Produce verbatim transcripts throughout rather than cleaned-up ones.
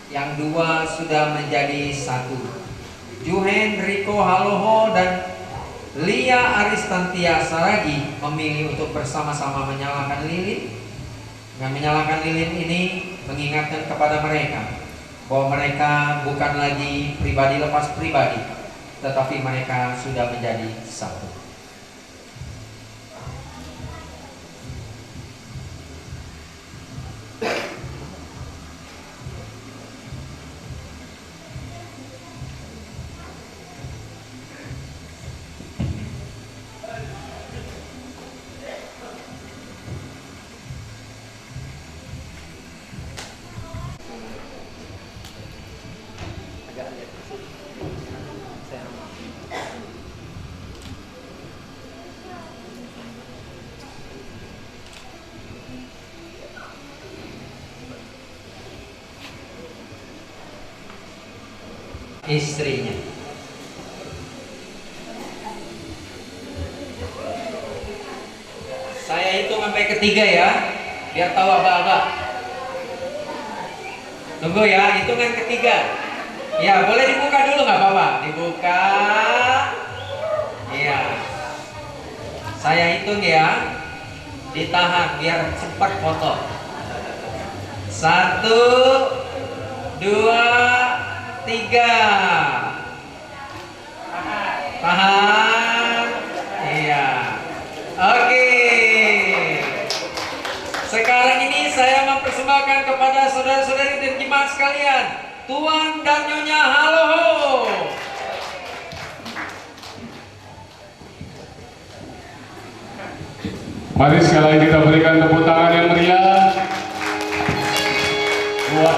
Yang dua sudah menjadi satu. Juhen Riko Haloho dan Lia Aristantia Saragi memilih untuk bersama-sama menyalakan lilin. Dengan menyalakan lilin ini mengingatkan kepada mereka bahwa mereka bukan lagi pribadi lepas pribadi, tetapi mereka sudah menjadi satu. Istrinya. Saya hitung sampai ketiga ya, biar tahu aba-aba. Tunggu ya, hitungan ketiga. Ya, boleh dibuka dulu, nggak apa-apa. Dibuka. Iya. Saya hitung ya. Ditahan biar cepat foto. Satu, dua, tiga. Tahan. Iya. Oke. Sekarang ini saya mempersembahkan kepada saudara-saudari dan jemaat sekalian, Tuan dan Nyonya Haloho. Mari sekali lagi kita berikan tepuk tangan yang meriah buat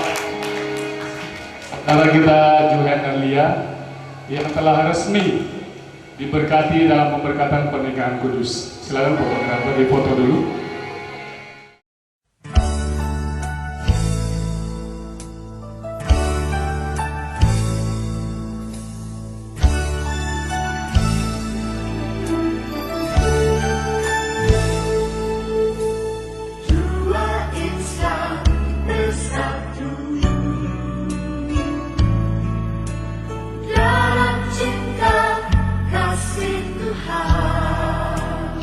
saudara kita Juhen dan Lia yang telah resmi diberkati dalam pemberkatan pernikahan kudus. Silakan fotografer difoto dulu. Dua insan bersatu dalam cinta kasih Tuhan.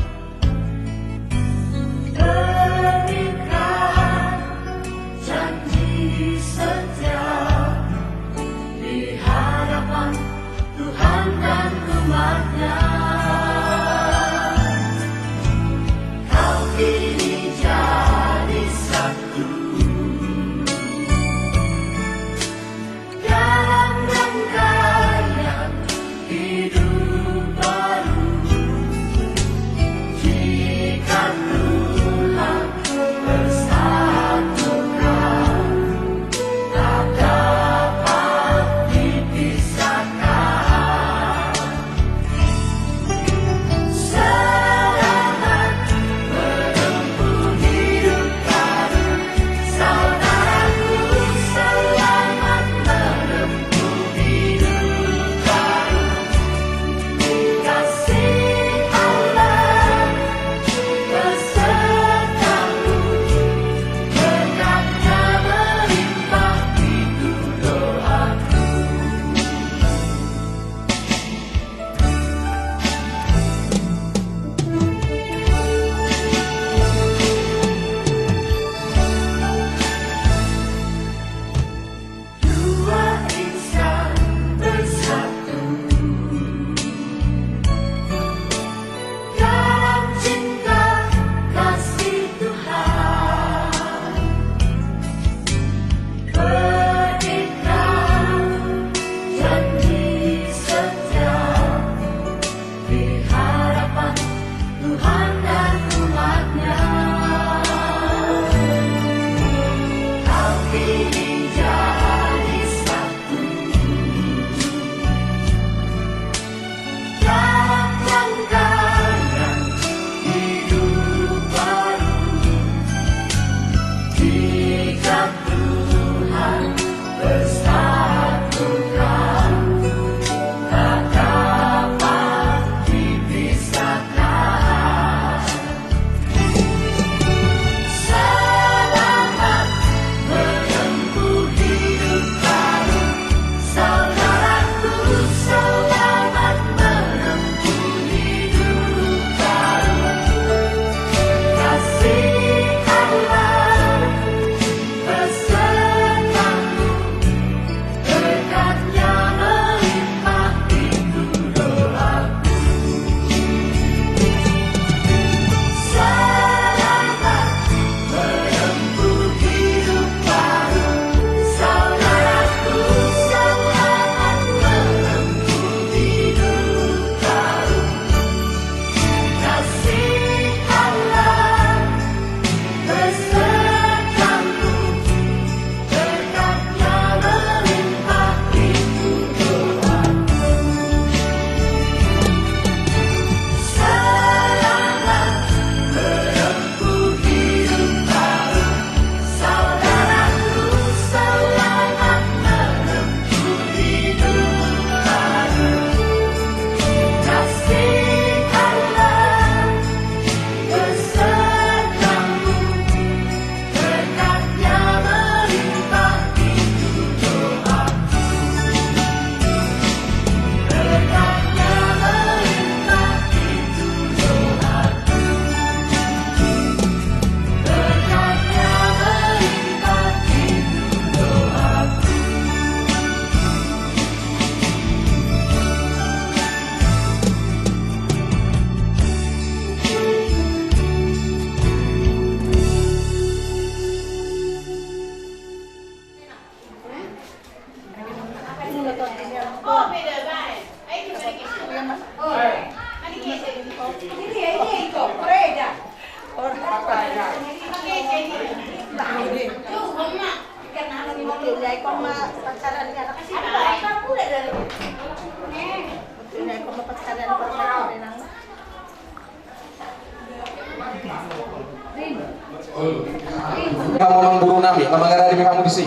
Hamu amang boru nami, na mangarade hamu disi.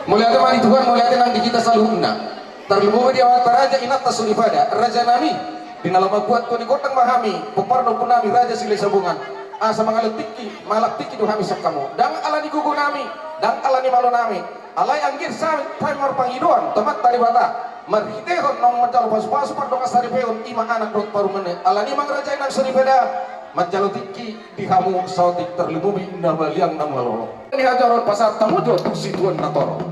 Mauliate ma di Tuhan, mauliate nang di hita saluhutna. Tarlumobi di amanta raja, inanta soripada, raja nami. Di na laho mambuat tua ni gondang ma hami, pomparan ni ompu nami Raja Silahisabungan. Asa mangalap tingki, mangalap tingki do hami sian hamu. Ndang ala ni gogo nami, ndang ala ni malo nami. Alai anggiat hami marpangidoan tu Amanta Debata, marhitehon naung manjalo pasupasu pardongansaripeon, i ma anak dohot parumaen i. Alani i amang raja, inang soripada, manjalo tingki di hamu saotik, tarlumobi na maliang na malo. Ni hajaron pasahat hamu jo tu situan na torop.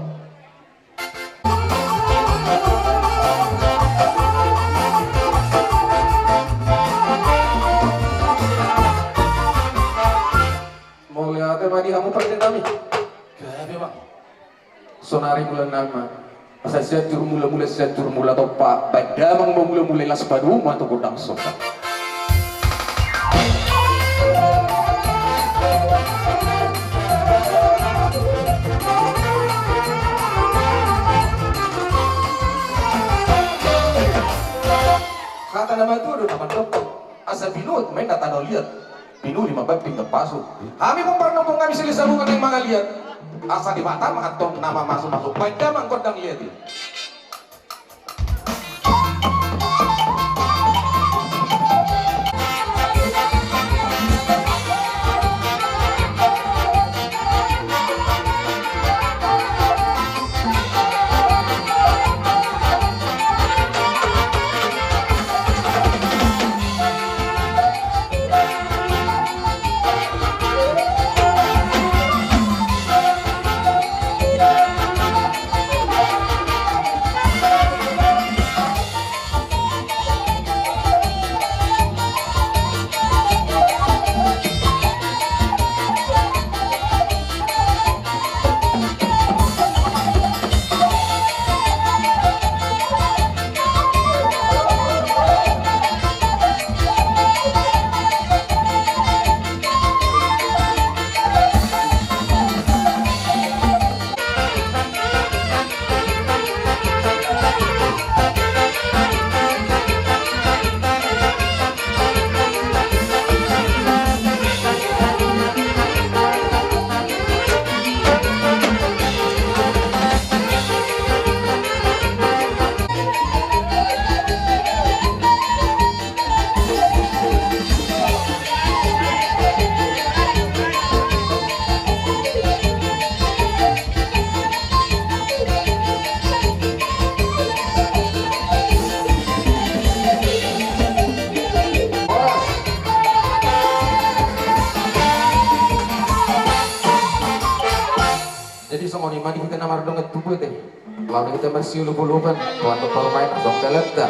Mauliate ma di hamu parjolo nami. Gabe ma. Sonari mula nama. Asa sian jur mula, mula sian jur mula tompa. Baen damang ma mula, mula las padomu ma tu gondang sosa. Hata na matua do na mandok. Asa binuat ma inna tano liat. Pinuli ma bambing na pasu. Hami pomparan ni ompung nami Silahisabungan naeng mangaliat. Asa Debata ma antong na mamasumasu. Baen damang gondang liat i. Jadi songon i ma di hita na mardongan tubu ate. Laho di hita marsiolopolopan, tuan do parumaen, adong dalanta.